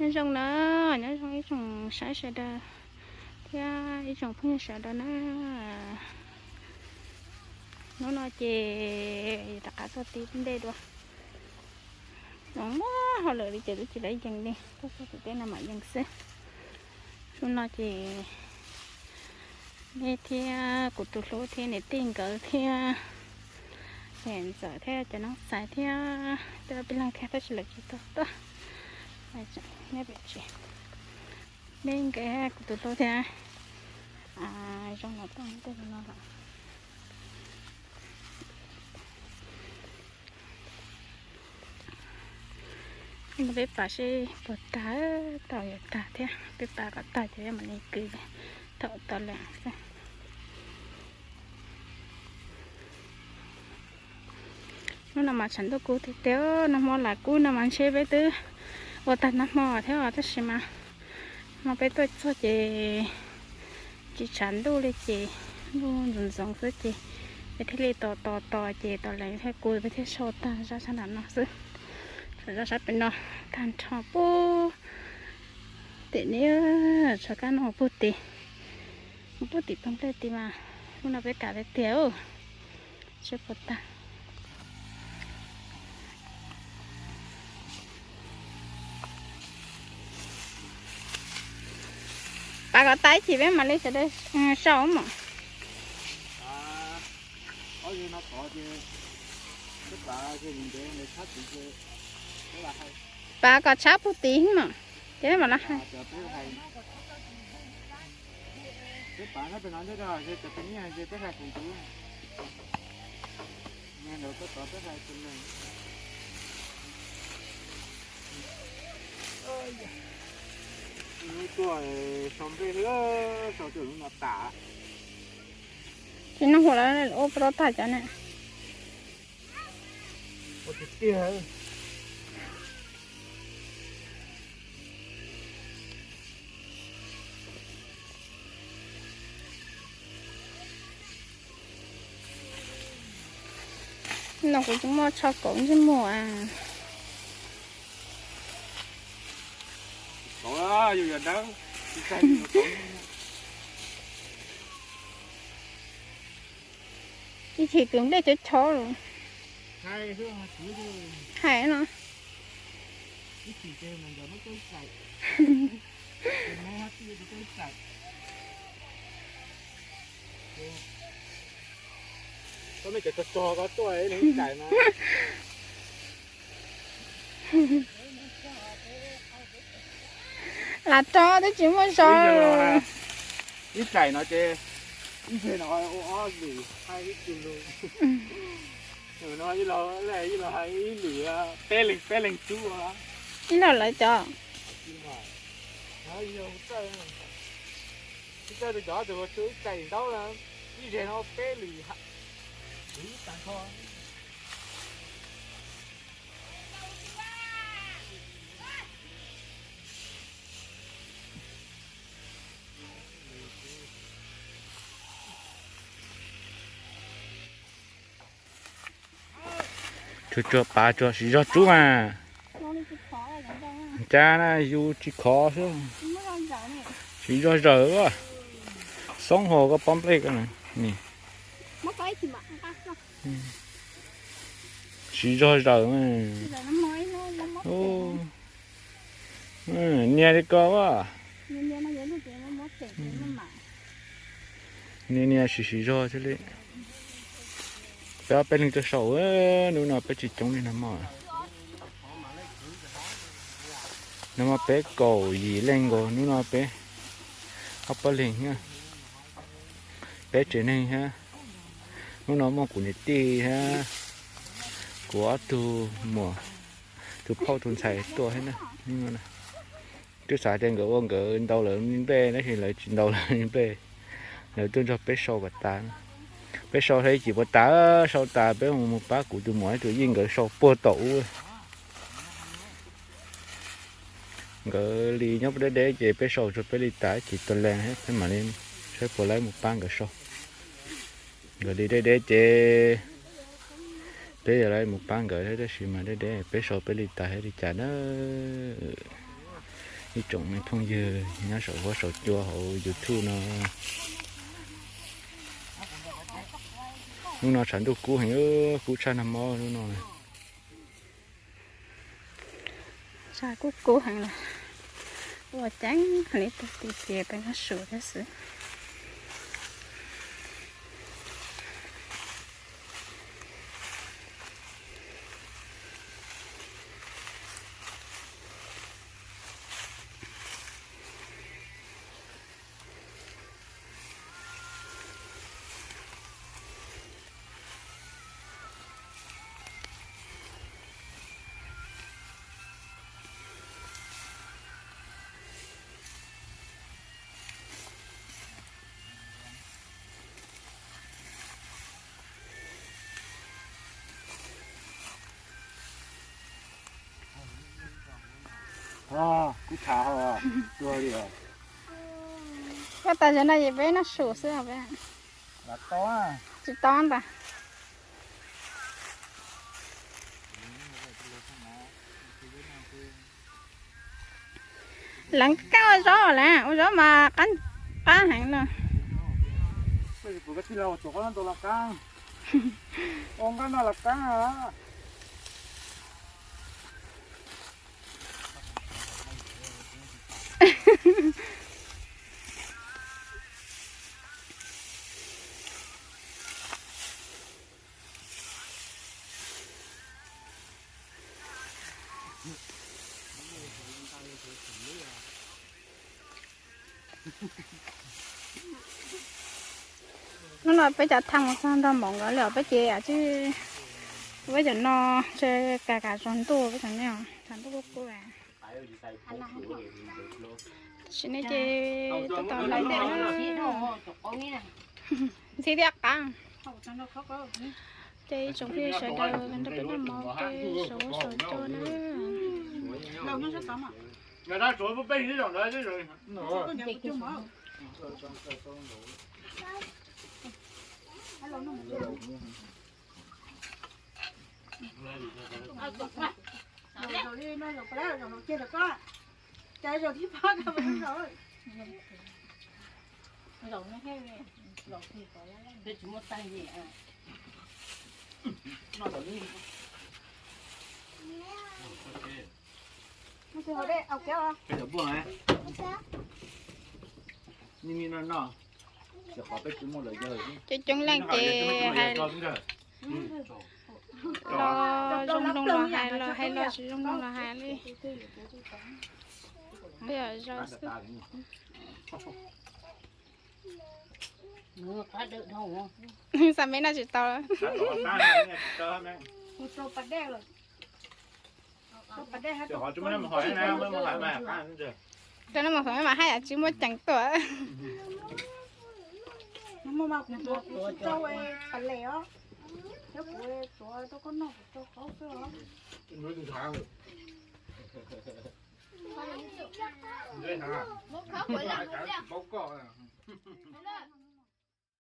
Nyob zoo na, nyob zoo ib tsoom saib sawv daws thiab ib tsoom phooj ywg sawv daws na. Hnub no ces rov qab tuaj tib ntej dua. Zoo muaj hauj lwm li ces twb tsis lawv yees li, tuaj txog tim teb no mam yees xwb. Hnub no ces nej thiab kuv tus hlub thiab niam tij nkawd thiab niam ntxawm thiab cov noob xais thiab coj peb leeg thiab tab sis lawv tsis tau tuaj. Neb nkawd kuv tus hlub thiab zoo no tuaj ntej no lawm. Peb pav seb puas tag, tau yuav tag thiab, peb pav kom tag ces mam li kwv thaum tau lawm xwb. Hnub no mas tshav ntuj kub tiag tiag, nag hmo lam kub no mas ntshe peb twb ua tag nag hmo thiab os, tab sis mas hmo peb tuaj txog ces tsis tshav ntuj li ces ntuj ntxoov ntxoov xwb ces peb thiaj li tos tos tos ces tos lawv thiaj kub peb thiaj sau tag zaj sab nram no xwb. Sau zaj sab pem no tag nrho puag tim ni, tshuav kab no puag tim, puag tim pem nplej tid mas hnub no peb kam tiag tiag. Seb puas tag. Pav kom tag ib chim peb mam li sawv daws sau mas. Pav kom tshab puag tid mas, ces mam los hais. Tsis noj huam lawm ua puas tau tag cov ne. No kuv tsis muaj tsho kauv ntsej muag. Ib chim tus nplej chov chov lawm. Hais no. Lam rau twb tsis muaj zog. Ib tsaim no ces ib tsaim no ua ob lwm, ib tug lug. No ib los, ib los hais ib lwm, peb leeg peb leeg tub. Ib los lawv cov. Ib tsaim tus cov tus tub ib tsaim ntaub, ib tsaim no peb lwm. Tsuag tsuag pav tsuag siv zog tsub mas. Cas na yus tsis khov xwb. Siv zog zawm. Xoob hos koj pob nplej ko. Siv zog zawm. Nias li ko as. Nias nias siv siv zog thiaj li. Peb ob peb leeg tuaj sau, hnub no peb tsis coob li nag hmo. Nag hmo peb kaum yim leej nkaus, hnub no peb ob peb leeg thiab, peb tsev neeg thiab. Hnub no muaj kuv niam tij thiab kuv ob tug muam, tus phauj tus ntxhais tuaj thiab na. Twb xav tias nkawd ua nkawd ntaus lawv li nplej tab sis lawv tsis ntaus lawv li nplej. Lawv tuaj nrog peb sau kom tas. Peb sau thiaj li tsis puas tas, sau tas peb mus pab kuv tus muam tus yij nkawd sau puag tom ub. Nkawd li nyob deb deb ces peb sau tsuag peb li tas ib chim tuaj lees peb mam li saib puas laib mus pab nkawd sau. Nkawd li deb deb ces peb yuav laib mus pab nkawd thiab tab sis mas deb deb peb sau peb li tas thiab li cas na. Ib tsoom me phooj ywg nyob saum huab saum cua hauv YouTube no, hnub no tshav ntuj kub heev, kub tshaj nag mob hnub no. Tshav kub kub heev lawm, ua ceev li tag ti ces peb nyob su thiab xwb. Kub tshaj tuag li. Koj tas zog no ces peb noj su xwb os peb. Tsis tau ntag. Leev kab ua zaub lawm, ua zaub mas qab heev lawm. Hnub no peb cov thaj mus txog nrog Mov nkawd li os, peb ces tsib, peb cov no ntshe kas kas zog ntuj peb cov ne, tshav ntuj kub kub. Tam sim no ces tab tom ntxhi thiab qab. Ces ib tsoom phooj ywg sawv daws nrog peb noj mov peb saum huab saum cua na. Coob coob leej ces hais los zoo zoo los hais, los hais los tsis zoo zoo los hais li. Peb yog zoo xwb. Xa me noj tsis tau. Cov no mas hais mas haj yam tsis muaj ceem tuaj.